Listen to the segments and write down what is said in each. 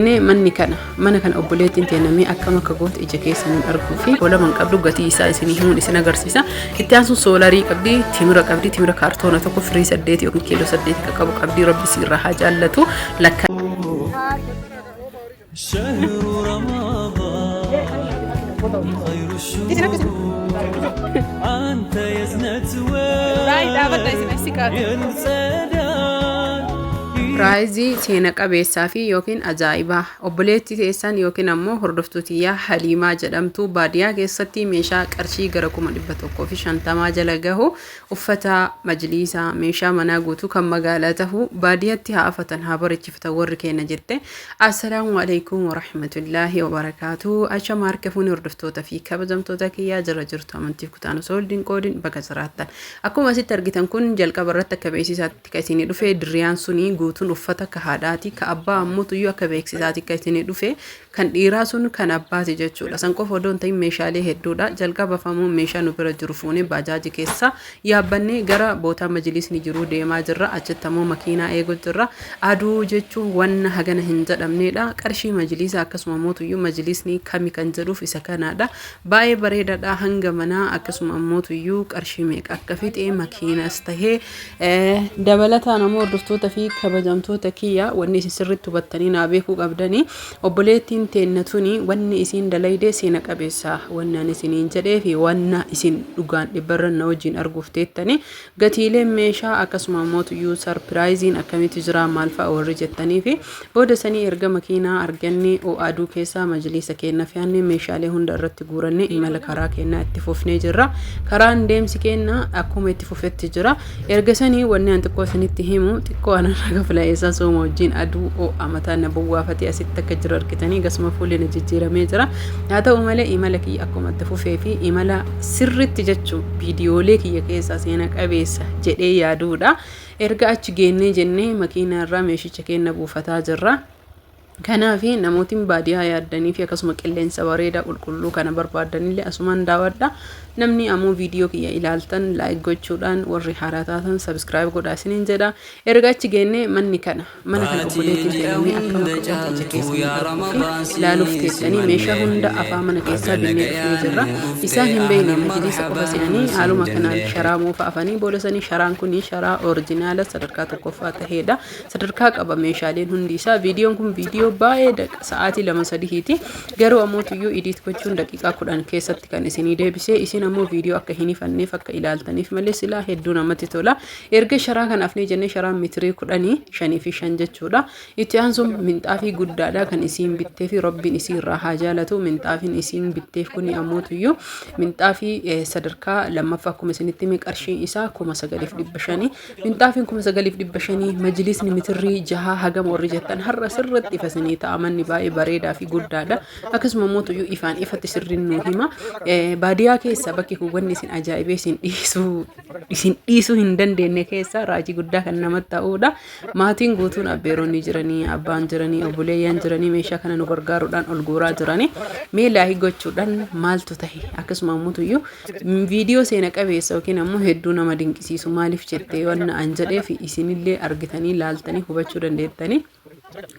Manni kana mana kana obboleettiin teenya mee akkam akka goote ija keessaniin arguu fi olaman qabdu gatii isaa isinii himuun isin agarsiisa. Itti aansuun soolarii qabdi, timira qabdi, timira kaartoona tokko firii 8 yookiin kiiloo 8 kan qabu qabdi. Rabbi si irraa haa jaallatu. Lakka. Piraayizii seena qabeessaa fi yookiin ajaa'ibaa obboleettii teessan yookiin ammoo hordoftuu tiyyaa Haliimaa jedhamtu baadiyaa keessatti meeshaa qarshii gara 150,000 jala gahu uffata majliisaa meeshaa manaa guutuu kan magaalaa tahu baadiyatti haa afatan haa bareechifatan warri keenya jette. Assalaamu alaikum warahmatullaahi wabarakaatu. Ashama harka fuuni hordoftoota fi kabajamtoota kiyyaa jira jirtu amantiif kutaan osoo hin qoodin baga jiraattan. Akkuma asitti argitan kun jalqaba irratti akka beeksisaatti kan isinii dhufe dirriyaan suni guutuun uffata ka haadhaati ka abbaa ammoo tuyyuu akka beeksisaatti kan isinii dhufe kan dhiiraa sun kan abbaati jechuudha. San qofa odoo hin ta'in meeshaalee hedduudha. Jalqabaaf ammoo meeshaa nu bira jiru fuunee baajaaji keessa yaabbannee gara bootaa majliisni jiruu deemaa jirra. Achitti ammoo makiinaa eegu jirra. Aduu jechuun wanna hagana hin jedhamneedha. Qarshii majliisa akkasuma mootuyyuu majliisni kami kan jedhuuf isa kanaadha. Baay'ee bareedaadha hanga manaa akkasuma ammootuyyuu qarshii meeqa akka fixe makiinas tahee dabalataan ammoo hordoftoota fi kabajamtoota kiyya wanni isin sirriitti hubattanii naa beekuu qabdanii obboleettiin teenna tuni wanni isiin dalayde seena qabeessa wanni ani isiniin jedhee fi wanna isin dhugaan dhibbarra na wajjin arguuf teettanii gatiileen meeshaa akkasuma ammootuyyuu sarpiraayiziin akkamitti jira maal fa'a warri jettanii fi booda sanii erga makiinaa arganne ho'a aduu keessaa majliisa keenna fe'anne meeshaalee hunda irratti guuranne imala karaa keennaa itti fufnee jirra. Karaan deemsi keenna akkuma itti fufetti jira. Erga sanii wanni an xiqqoo isinitti himu xiqqoo ana naga filaa'eessaa sooma wajjin aduu ho'a mataa na bowwaafatee asitti akka jiru argitanii gasuma fuulli na jijjiiramee jira. Haa ta'u malee imala kiyya akkuma itti fufee fi imala sirritti jechuun viidiyoolee kiyya keessaa seena qabeessa jedhee yaaduudha. Erga achi geennee jennee makiinaa irraa meeshicha keenna buufataa jirra. Kanaaf namootiin baadiyaa yaaddanii fi akkasuma qilleensa bareedaa qulqulluu kana barbaaddanillee asumaan daawwadha. Namni ammoo viidiyoo kiyya ilaaltan like gochuudhaan warri haaraa taatan subscribe godhaa isiniin jedha. Erga achi geennee manni kana mana kana obboleettiin teenya akkam akka goote ija keessanii arguu fi ilaaluuf teessanii meeshaa hunda afaa mana keessaa binnee dhufnee jirra. Isaan hin beekne majliisa qofa se'anii haaluma kanaan sharaa moofa afanii booda sanii sharaan kun sharaa orijinaala sadarkaa tokkoffaa ta'eedha. Sadarkaa qaba meeshaaleen hundi isaa. Viidiyoon kun viidiyoo baay'ee sa'aatii lama sadihiiti. Garuu ammoo tuyyuu idiit gochuun daqiiqaa 10 keessatti kan isinii deebisee isin ammoo viidiyoo akka hin hifanneef akka ilaaltaniif malee silaa hedduu namatti tola. Erga sharaa kana afnee jennee sharaan mitirii kudhanii shanii fi shan jechuudha. Itti aansuun minxaafii guddaadha kan isiin bittee fi rabbiin isii irraa haa jaalatu. Minxaafiin isiin bitteef kuni ammootuyyuu minxaafii sadarkaa lammaffaa akkuma isinitti hime qarshiin isaa 9,500. Minxaafiin 9,500 majlisni mitirrii jahaa hagam warri jettan har'a sirriitti ifa isinii ta'a manni baay'ee bareedaa fi guddaadha. Akkasuma mootuyyuu ifaan ifatti sirriin nuu hima. Baadiyaa keessa bakki kun wanni isin ajaa'ibee isin dhiisuu isin dhiisuu hin dandeenye keessaa raajii guddaa kan namatti ta'uudha. Maatiin guutuun abbeeronni jiranii, abbaan jiranii, obboleeyyan jiranii meeshaa kana nu gargaaruudhaan ol guuraa jiranii. Mee laayii gochuudhaan maaltu tahe akkasuma ammutuyyuu viidiyoo seena qabeessa yookiin ammoo hedduu nama dinqisiisu maaliif jettee wanna an jedheef isinillee argitanii laaltanii hubachuu dandeettanii.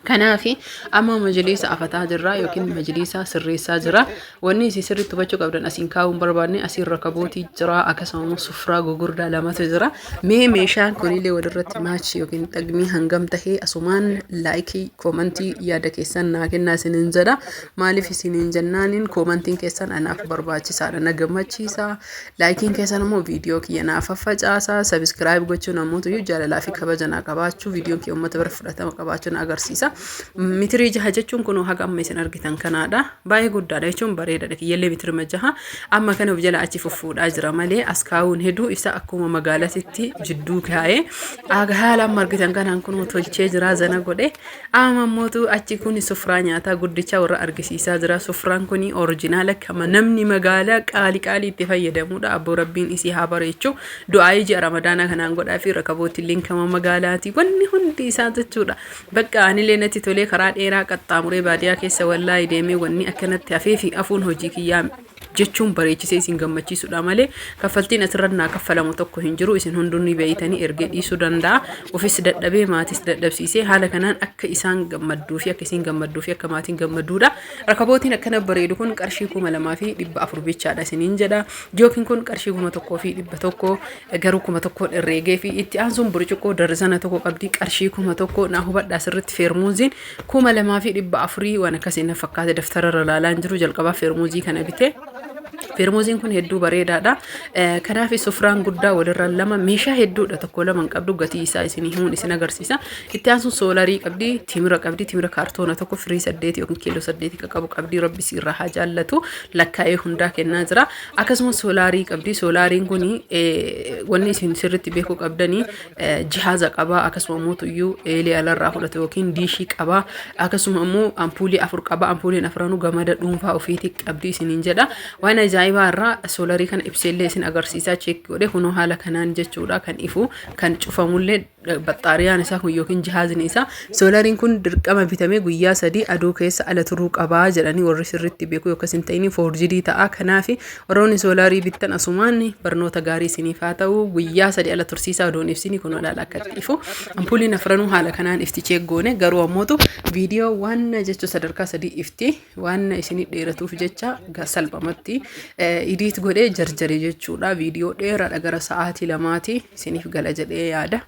Kanaaf amma majliisa afataa jirra yookiin majliisa sirreessaa jira. Wanni isin sirriitti hubachuu qabdan asiin kaa'uu hin barbaanne asiin rakabootii jira akkasuma immoo sufraa gugurdaa lamatu jira. Mee meeshaan kunillee walirratti maachi yookiin xaqmii hangam tahee asumaan laayikii koomantii yaada keessan naa kennaa isiniin jedha. Maaliif isiniin jennaaniin koomantiin keessan anaaf barbaachisaadha na gammachiisa. Laayikiin keessan immoo viidiyoo kiyya naaf faffacaasa. Sabiskiraayib gochuun ammoo tuyyuu jaalalaa fi kabaja naa qabaachuu viidiyoon kiyya uummata bira fudhatama qabaachuu na agarsiisa. Mitirii jaha jechuun kun haga amma isin argitan kanaadha. Baay'ee guddaadha jechuun bareedaadha. Kiyyallee mitirima jaha. Amma kana of jala achi fuffuudhaa jira malee as kaa'uun heduu isa akkuma magaalatitti jidduu kaa'ee haala amma argitan kanaan kun tolchee jira zana godhe. Amma ammootu achi kun sufraa nyaataa guddichaa warra argisiisaa jira. Sufraan kun orijinaala kama namni magaalaa qaali qaali itti fayyadamudha. Abboo rabbiin isii haa bareechu. Du'aayii ji'a ramadaanaa kanaan godhaa fi rakabootti illee kama magaalaati. Wanni hundi isaa jechuudha. Bakka anillee natti tolee karaa dheeraa qaxxaamuree baadiyaa keessa wallaahi deemee wanni akkanatti hafee fi afuun hojii kiyyaa Jechuun bareechisee isin gammachiisudha malee kaffaltiin asirra naa kaffalamu tokko hin jiru. Isin hunduu ni beeytanii, ergee dhiisuu danda'a. Ofis dadhabee maatis dadhabsiisee haala kanaan akka isaan gammadduu fi akka isin gammadduu fi akka maatiin gammadduudha. Rakabootiin akkana bareedu kun qarshii 2400 bichaadha isiniin jedha. Jookiin kun qarshii 1100, garuu 1000n herreegee fi itti aansuun burcuqqoo darzana tokko qabdi, qarshii 1000. Naa hubadhaa sirriitti, feermuuziin 2400 waan akkasii na fakkaate, daftara irra ilaalaa hin jiru. Jalqabaa feermuuzii kana bite. Feermuuziin kun hedduu bareedaadha. Kanaaf sufraan guddaa walirra lama, meeshaa hedduudha, tokko lama hin qabdu, gatii isaa isin himuun isin agarsiisa. Itti aansuun soolarii qabdi, timira qabdi, timira kaartoona tokko firii 8 yookiin kiiloo 8 kan qabu qabdi. Rabbi si irraa haa jaallatu, lakkaa'ee hundaa kennaa jira. Akkasumas soolaarii qabdi. Soolaariin kun wanni isin sirriitti beekuu qabdanii jihaaza qaba. Akkasuma immoo tuyyuu eelee alarraa fudhatu yookiin diishii qaba. Akkasuma immoo ampuulii afur qaba. Ampuuliin afranuu gamada dhuunfaa ofiitii qabdi isiniin jedha. Waan ajaa'ibaa irraa soolarii kana ibseellee isin agarsiisaa, check godhe. Kunoo haala kanaan jechuudha kan ifu, kan cufamullee. Baxxaariyaan isaa kun yookiin jihaazni isaa, soolariin kun dirqama bitamee guyyaa 3 aduu keessa ala turuu qabaa jedhanii warri sirriitti beeku, yookas hin ta'in foorjidii ta'a. Kanaaf warroonni soolarii bittan asumaan barnoota gaarii isiniif haa ta'u, guyyaa 3 ala tursiisaa odoon ibsini. Kun olaala akka itti ifu, ampuuliin afranuu haala kanaan ifti, check goone. Garuu ammootu viidiyoo waan jecha sadarkaa 3 ifti waan isinii dheeratuuf jecha salphumatti edit godhee jarjare jechuudha. Viidiyoo dheeraadha, gara sa'aatii 2ti isiniif gala jedhee yaada.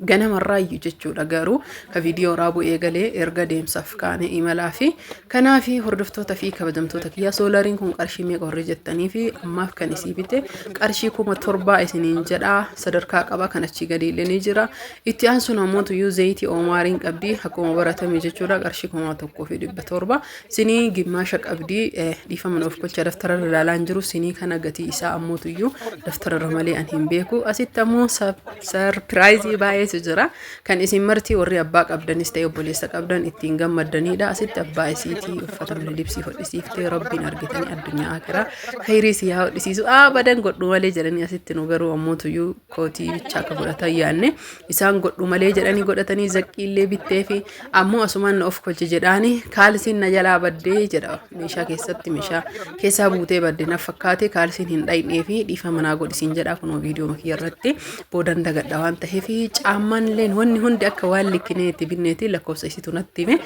Ganamarraayyuu jechuudha garuu ka viidiyoo raabuu eegalee erga deemsaaf kaane imalaa fi kanaaf, hordoftoota fi kabajamtoota kiyyaa, soolariin kun qarshii meeqa warri jettanii fi ammaaf kan isii bite qarshii 7000 isiniin jedha. Sadarkaa qaba, kan achii gadi illee ni jira. Itti aansuun ammoo tuyyuu zayitii oomaariin qabdi, akkuma baratame jechuudha, qarshii 1700. Sinii gimmaasha qabdi. Dhiifama of gocha, daftara irra ilaalaa hin jiru. Sinii kana gatii isaa ammoo tuyyuu daftara irra malee an hin beeku. Asitti ammoo surprise baay'eetu jira kan isin marti warri abbaa qabdanis ta'e obboleessa qabdan ittiin gammaddanidha. Asitti abbaa isiitii uffata mana libsii hodhisiiftee, rabbiin argitanii addunyaa akiraa khayrii si haa hodhisiisu, abadan godhu malee jedhanii. Asitti nu garuu ammoo tuyyuu kootii bichaa akka godhatan yaanne, isaan godhu malee jedhanii godhatanii, zaqqiillee bittee fi ammoo asumaan na of kolche jedhaani, kaalsiin na jalaa baddee jedha. Meeshaa keessatti, meeshaa keessaa buutee badde na fakkaate, kaalsiin hin dhaynee fi dhiifa manaa godhisiin jedha. Kunoo viidiyoo makiyya irratti boodan dagadha waan ta'eef, caammaan illeen wanni hundi akka waan likkinee itti binneeti lakkoofsa isitu natti hime.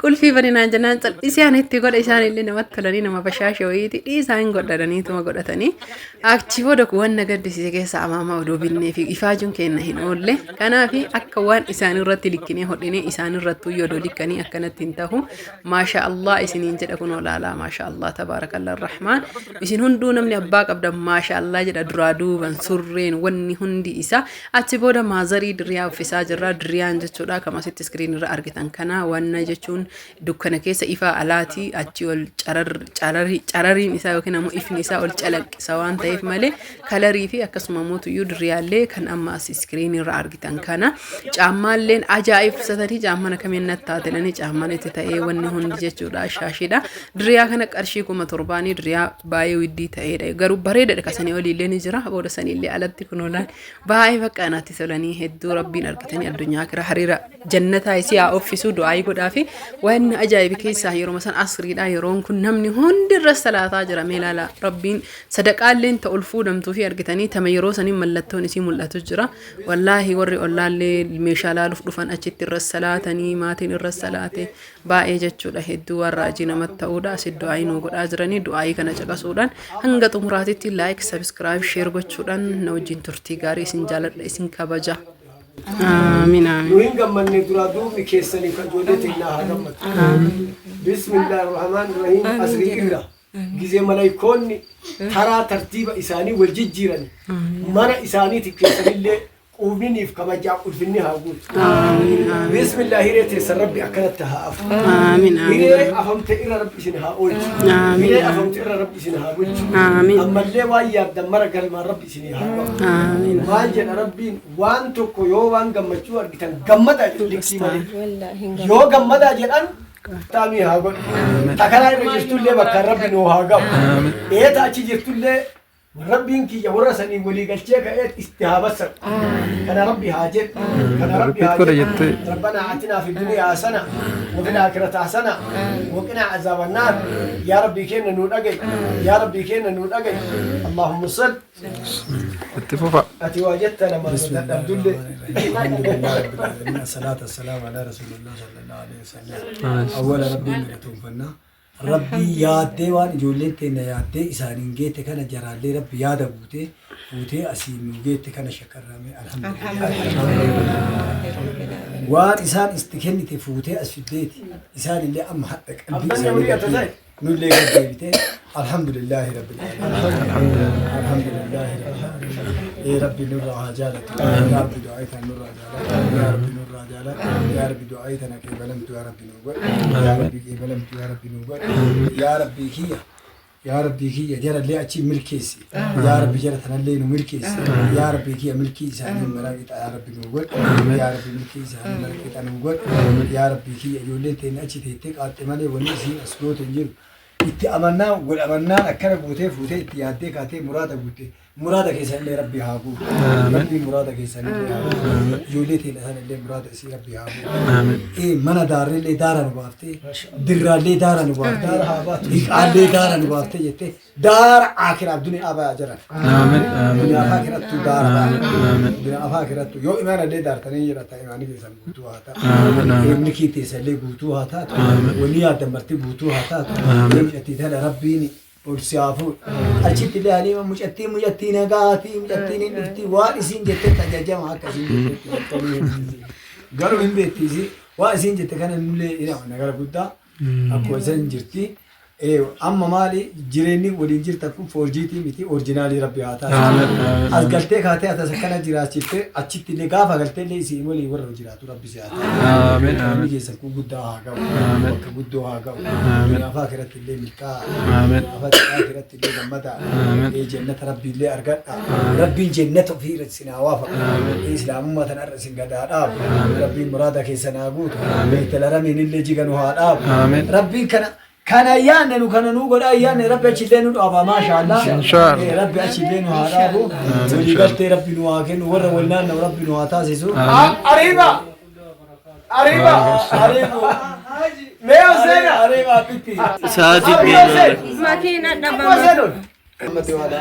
Qulfii baninaan jennaan cal'isee ani itti godhe. Isaan illee namatti tolanii, nama bashaasha wayiiti, dhiisaa hin godhataniituma godhatanii. Achi booda waan na gaddisiise keessa amaamaa odoo binnee fi ifaajuun keenya hin oolle. Kanaaf akka waan isaan irratti likkinee hodhinee, isaan irrattuu yoo odoo likkanii akkanatti hin tahu. Maasha Allah isiniin jedha. Kun olaalaa, maasha Allah, tabaarakalla rahmaan. Isin hunduu namni abbaa qabda maasha Allah jedha, duraa duuban surreen wanni hundi isaa. Achi booda maazarii diriyaa uffisaa jirra. Diriyaan jechuudha kam asitti iskiriin irra argitan kana. Wanna jechuun dukkana keessa ifaa alaati achi ol carariin isaa yookiin ammoo ifni isaa ol calaqqisa waan ta'eef malee, kalarii fi akkasuma immoo tuyyuu diriyaallee kan amma as iskiriinii irra argitan kana. Caammaalleen ajaa'ibsatanii, caamman akkamiin natti taatelanii, caamman itti ta'ee wanni hundi jechuudha shaashiidha. Diriyaa kana qarshii 7000nii, diriyaa baay'ee widdii ta'eedha, garuu bareedaadha. Kasanii oliillee ni jira, booda saniillee alatti kun oolaan baay'ee bakka natti tolanii hedduu. Rabbiin argitanii addunyaa kira hariira jannataa isii haa uffisuu du'aayii godhaa fi waan ajaa'ibi keessaa yeroo san asriidha. Yeroon kun namni hundi irra salaataa jira. Mee ilaala, rabbiin sadaqaalleen ta ol fuudhamtuu fi argitanii tama yeroo saniin mallattoon isii mul'atu jira. Wallaahi warri ollaallee meeshaa laaluuf dhufan achitti irra salaatanii, maatiin irra salaate baay'ee jechuudha. Hedduu waan raajii namatti ta'uudha. Asit du'aayii nuu godhaa jiranii, du'aayii kana caqasuudhaan hanga xumuraatitti like, subscribe, share gochuudhaan na wajjin turtii gaarii. Isin jaaladha, isin kabaja. Amiin, amiin. Nu hin gammanne, duraa duubni keessanii kan ijoollee teennaa haa gammadu. Bismillaahi rahmaan rahiim. Asrii irra gizee malaykoonni taraa tartiiba isaanii wal jijjiiran mana isaaniitiif keessanillee quufniniif kabajaa ulfinni haa guutu. Bismillah, hiree teessan rabbi akkanatti haa afu. Amiin, amiin. Hiree afamte irra rabbi isin haa oolchu. Amiin. Hiree afamte irra rabbi isin haa bulchu. Amiin. Ammallee waan yaaddan mara galmaan rabbi isinii haa gahu. Amiin. Maal jedha rabbiin? Waan tokko yoo waan gammachuu argitan gammadaa jedhu, likkii malee. Wallaahi hin Yoo gammadaa jedhan taamii haa godhu. Takaraa irra jirtullee bakka rabbi nuu haa gahu. Eeta achi jirtullee Rabbiin kiyya warra sanii walii galchee ka'eet itti haa bassan. Kana Rabbi haa jedhu. Kana Rabbi haa Repeat godha jedhu. jettee. ربنا آتنا في الدنيا حسنة وفي الآخرة حسنة وقنا عذاب النار. يا ربي كنا نور أجي، يا ربي كنا نور أجي. اللهم صل. Itti fufa. أتي وجدت لما بسم الله عبد الله. الحمد لله رب العالمين، الصلاة والسلام على رسول الله صلى الله عليه وسلم. أول ربي galateeffannaa. Rabbii yaaddee waan ijoolleen teenya yaaddee isaaniin geette kana jaraallee Rabbi yaada guutee fuutee asiin nu geette kana shakarrame, alhamdulillah. Waan isaan itti kennite fuutee as fiddeeti. Isaan illee amma hadha qalbii Abban isaanii namni gad ta'e. nullee gad deebitee, alhamdulillahi rabbil alamin. Alhamdulillahi rabbil alamin. Ee Rabbi nurraa haa jaalatu. Yaa Rabbi, du'aa tana nurraa jaalatu. Yaa Rabbi, nurraa jaalatu. Yaa Rabbi, du'aa tana qeebalamtu yaa Rabbi nuu godhi. Yaa Rabbi, qeebalamtu yaa Rabbi nuu godhi. Yaa Rabbi kiyya. Yaa Rabbii kiyya, jarallee achi milkeessi. Yaa Rabbi, jara tanallee nu milkeessi. Yaa Rabbii kiyya, milkii isaanii maraa qixa yaa Rabbi nuu godhi. Yaa Rabbi, milkii isaanii mara qixa nuu godhi. Yaa Rabbii kiyya, ijoolleen teenya achi teettee qaaxxe malee wanni isiin as goote hin jiru. Itti amannaa godhamannaan akkana guutee fuutee itti yaaddee kaatee muraada guute. Muraada keessanillee Rabbi haa guutu. Rabbi muraada keessanillee haa guutu. Ijoollee teenya sanillee muraada isii Rabbi haa guutu. Ee mana daarrillee daara nu baaftee, dirraallee daara nu baaftee, hiqaallee daara nu baaftee jettee daara akiraaf duniyaa bayaa jiran. Amiin. Amiin. Duniyaa afaa kirattu daara baa. Duniyaa afaa kirattu yoo imaanallee daartanii jiraata, imaanii keessan guutuu haa ta'u. Amiin. Milkii teessallee guutuu haa taatu. Wanni yaaddan marti guutuu haa taatu. Mucattii tana Rabbiin ol si haa fuudhu. Achitti illee Haliima mucattii mucattii nagaatii, mucattiin hin dhufti, waan isiin jettetti ajajama, akka isiin jettetti jettanii hin garuu hin beekti isii waan isiin jette kana nullee hin amanna gara guddaa akkuma isan jirti. Amma maali jireenyi waliin jirtan kun foorjiitii miti, original Rabbi haa taasisu. As galtee kaatee atas akkana jiraachiftee achitti illee gaafa galtee illee isii waliin warra jiraatu Rabbi si haa taasisu. Amiin. Namni Amiin. keessan kun guddaa haa ga'u. Bakka guddoo haa ga'u. Amiin. Afaa kiratti illee milkaa'aa. Amiin. Afaa kiratti illee gammadaa. Amiin. Jannata Rabbi illee argadha. Rabbiin jannata ofii irratti isin haa waafaqu. Islaamummaa tana irra isin gadaa dhaabu. Rabbiin muraada keessan haa guutu. Beektalaramiin illee jiga nu haa dhaabu. Amiin. Rabbiin kana yaanne nu kana nu godha yaanne, Rabbi achillee nu dhaaba, maashaallah. Inshaallah. Rabbi achillee nu haa dhaabu. Walii galtee Rabbi nu haa kennu, warra wal naanna'u Rabbi nu haa taasisu. Arriba! Arriba! Ariibu. Mee Hussein! Ariiba abitti. Sa'aatii Arriba Hussein! Makiina Abba dhabama. Hussein! Ummati wala.